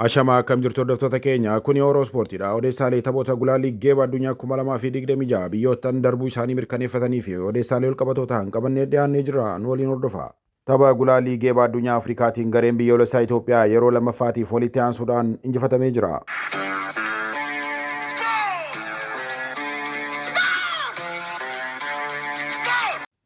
Ashamaa akkam jirtu hordoftoota keenya kuni Oroo Ispoortiidha. Odeessaalee taphoota gulaallii geeba addunyaa 2026 biyyoottan darbuu isaanii mirkaneeffatanii fi odeessaalee walqabatoo ta'an qabannee dhiyaannee jirra. Nu waliin hordofaa. Tapha gulaallii geeba addunyaa Afrikaatiin gareen biyyoolessaa Itoophiyaa yeroo lammaffaatiif walitti aansuudhaan injifatamee jira.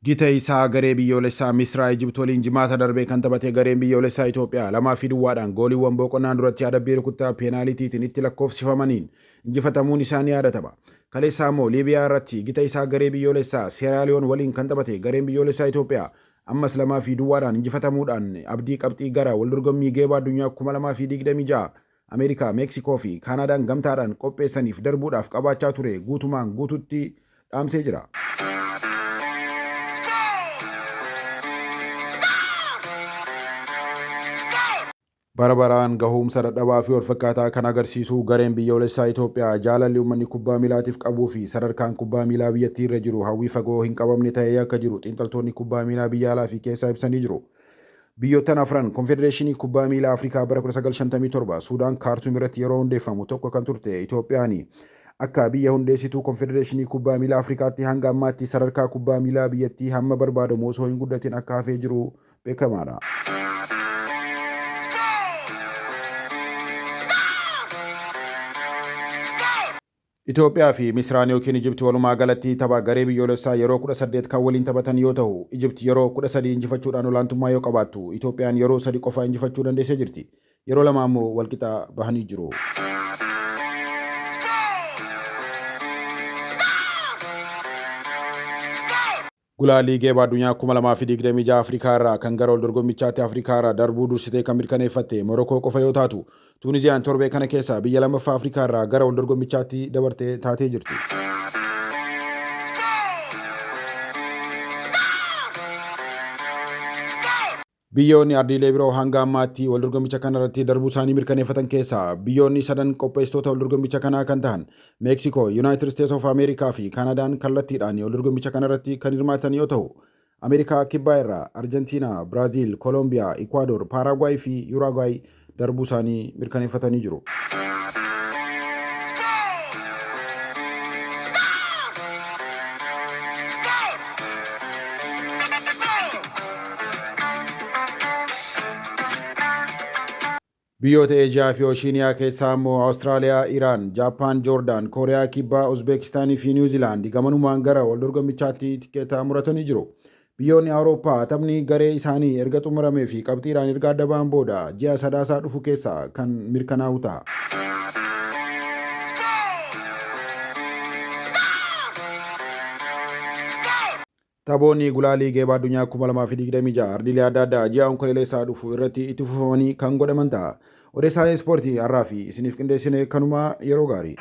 Gita isaa garee biyyoolessaa Misraa Ijipt waliin Jimaata darbe kan taphate gareen biyyoolessaa Itoophiyaa 2 fi duwwaadhaan gooliiwwan boqonnaan duratti adabbii rukuttaa peenaaliitiitiin itti lakkoofsifamaniin injifatamuun isaa ni yaadatama. Kaleessaa immoo Liibiyaa irratti gita isaa garee biyyoolessaa Seeraaliyoon waliin kan taphate gareen biyyoolessaa Itoophiyaa ammas 2 fi duwwaadhaan injifatamuudhaan abdii qabxii gara waldorgommii geeba addunyaa 2026 Ameerikaa, Meeksikoo fi Kaanaadaan gamtaadhaan qopheessaniif darbuudhaaf qabaachaa ture guutumaan guututti dhaamsee jira. Bara baraan gahuumsa dadhabaa fi walfakkaataa kan agarsiisu gareen biyyoolessaa Itoophiyaa jaalalli uummanni kubbaa miilaatiif qabuu fi sadarkaan kubbaa miilaa biyyattii irra jiru hawwii fagoo hin qabamne ta'ee akka jiru xiinxaltoonni kubbaa miilaa biyya alaa fi keessaa ibsanii jiru. Biyyoottan afran Konfedereeshinii Kubbaa Miilaa Afrikaa bara 1957 Suudaan Kaartuum irratti yeroo hundeeffamu tokko kan turte Itoophiyaani akka biyya hundeessituu Konfedereeshinii Kubbaa Miilaa Afrikaatti hanga ammaatti sadarkaa kubbaa miilaa biyyattii hamma barbaadamu osoo hin guddatin akka hafee jiru beekamaadha. Itoophiyaa fi Misraan ykn Ijipti walumaa galatti tapha garee biyyoolessaa yeroo 18 kan waliin taphatan yoo tahu, Ijipti yeroo 13 injifachuudhaan olaantummaa yoo qabaattu, Itoophiyaan yeroo sadi qofa injifachuu dandeessee jirti. Yeroo lama ammoo walqixa bahanii jiru. Gulaallii geeba addunyaa 2026 Afrikaa irraa kan gara waldorgommichaatti Afrikaa irraa darbuu dursitee kan mirkaneeffatte Morokoo qofa yoo taatu, Tuuniziyaan torbee kana keessa biyya lammaffaa Afrikaa irraa gara waldorgommichaatti dabarte taatee jirti. Biyyoonni ardiilee biroo hanga ammaatti waldorgommicha kana irratti darbuu isaanii mirkaneeffatan keessaa biyyoonni sadan qopheessitoota waldorgommicha kanaa kan tahan Meeksikoo, Yunaayitid Isteets of Ameerikaa fi Kaanadaan kallattiidhaan waldorgommicha kana irratti kan hirmaatan yoo tahu, Ameerikaa Kibbaa irraa Arjentiinaa, Biraaziil, Kolombiyaa, Ikuwaadoor, Paaraaguwaay fi Yuraaguwaay darbuu isaanii mirkaneeffatanii jiru. Biyyoota Eeshiyaa fi Ooshiiniyaa keessaa ammoo Awustiraaliyaa, Iraan, Jaappaan, Joordaan, Kooriyaa Kibbaa, Uzbeekistaanii fi Niwuziilaand gamanumaan gara waldorgommichaatti tikkeeta muratanii jiru. Biyyoonni Awurooppaa taphni garee isaanii erga xumuramee fi qabxiidhaan erga adda ba'an booda ji'a Sadaasaa dhufu keessa kan mirkanaa'u ta'a. Taphoonni gulaalii geeba addunyaa 2026 ardiilee adda addaa ji'a Onkololeessaa dhufu irratti itti fufamanii kan godhaman ta'a. Odeessaalee ispoortii har'aa fi isiniif qindeessine kanuma yeroo gaarii.